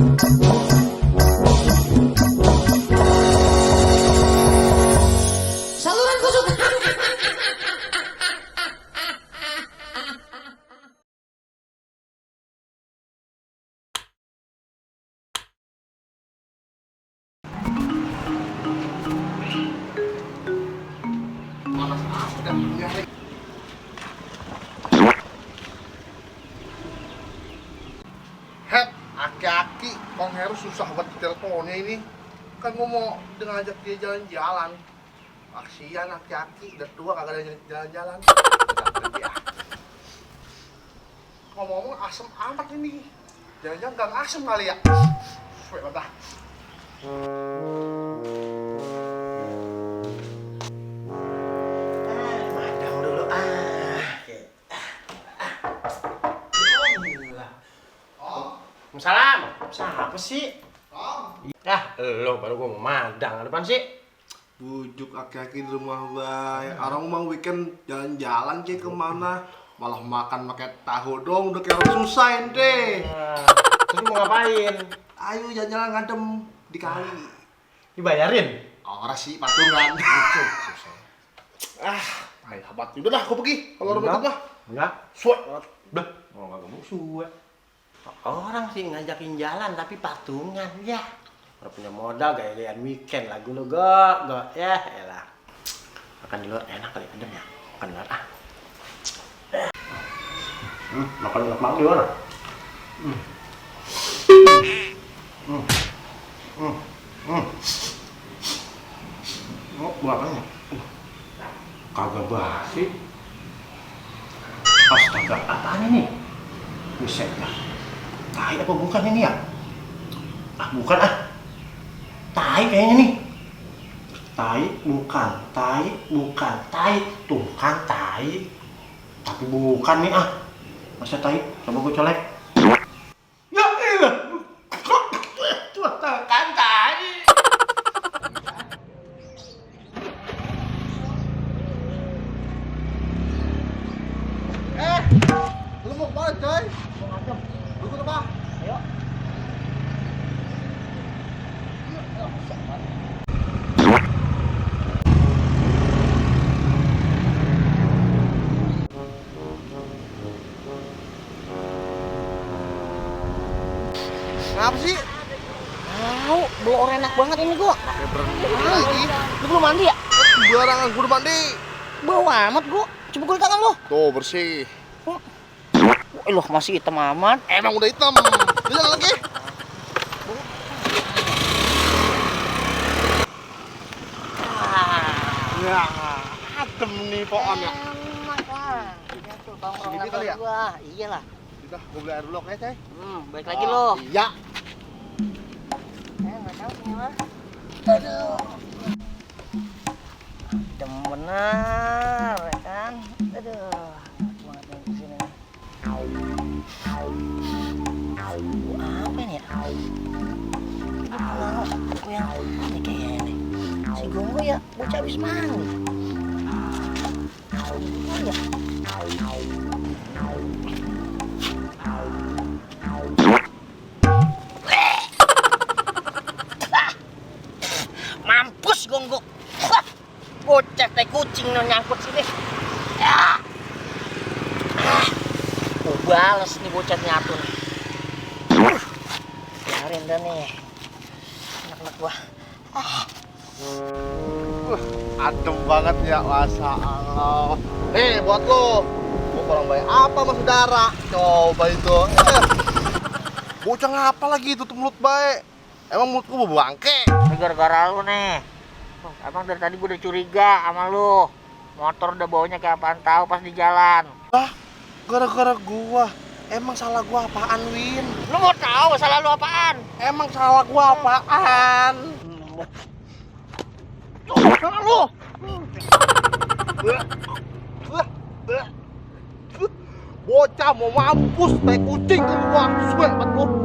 Saluran kesukaan. Malas apa dah nyari. Het, aki-aki, Bang Heru susah buat teleponnya ini. Kan gua mau ngajak dia jalan-jalan. Kasihan aki-aki, udah tua kagak ada jalan-jalan. Capek dia. Ngomong-ngomong asem amat ini. Jangan-jangan gang asem kali ya. Suwe banget. Madang dulu Salam. Siapa sih? Ya, lo baru gua mau madang. Ada apaan sih? Bujuk aki-aki di rumah bae. Orang mau weekend jalan-jalan ke kemana? Malah makan pakai tahu dong, udah kayak orang susah ente. Terus mau ngapain? Ayo jalan-jalan ngadem di kali. Dibayarin? Orang sih patungan. Ayo habat. Udah dah, aku pergi. Kalau rumah mah. Enggak. Suat. Udah. Mau nggak musuh. Orang sih ngajakin jalan tapi patungan ya. Orang punya modal gaya-gayaan weekend lagu lo go ya elah. Makan di luar enak kali adem ya. Makan di luar makan enak di luar. Oh, buahnya. Kagak basi. Astaga, apaan ini? Buset dah. Tai apa bukan ini ya? Bukan Tai kayaknya nih. Tai bukan, tai. Tuh kan tai. Tapi bukan nih Masa tai? Coba gue colek. Ya iya. Tuh kan tai. Lu mau kemana, coy? Mau ngadem. Lu ke apa? Ayo. Ngapa sih? Tahu, blor enak banget ini gua. Lagi. Lu belum mandi ya? Barangan gua udah mandi. Bau amat gua. Coba gua tangan lu. Tuh bersih. Loh, masih hitam amat. Emang udah hitam. Jalan lagi. Ya, adem nih pohonnya. Enak lah. Iya tuh, tongkrong Sini kali ya? gua. Iyalah. Udah, gua beli air dulu oke, coy. Baik lagi lo. Iya. Enggak tahu sini mah. Aduh. Adem benar, ya kan? Aduh. Banget yang kesini nih. Apa ini ya? Aku yang ini kayaknya nih. Si Gonggo ya, bocah habis mandi. Oh ya. Mampus Gonggo. Bocah teh kucing nyangkut sini. Ya. Gua bales nih bocah nyatu nih. Biarin dah nih. Anak-anak gua. Adem banget ya, Masya Allah. Nih, buat lo. Gua kurang baik apa sama saudara? Coba itu. Bocah ngapa lagi tutup mulut baik? Emang mulutku mau bangke? Ini gara-gara lu nih. Abang dari tadi gua udah curiga sama lu. Motor udah baunya kayak apaan tahu pas di jalan. Gara-gara gua. Emang salah gua apaan, Win? Lu mau tahu salah lu apaan? Emang salah gua apaan? Salah lu. Bocah mau mampus, tai kucing ke gua. Suwe banget lu.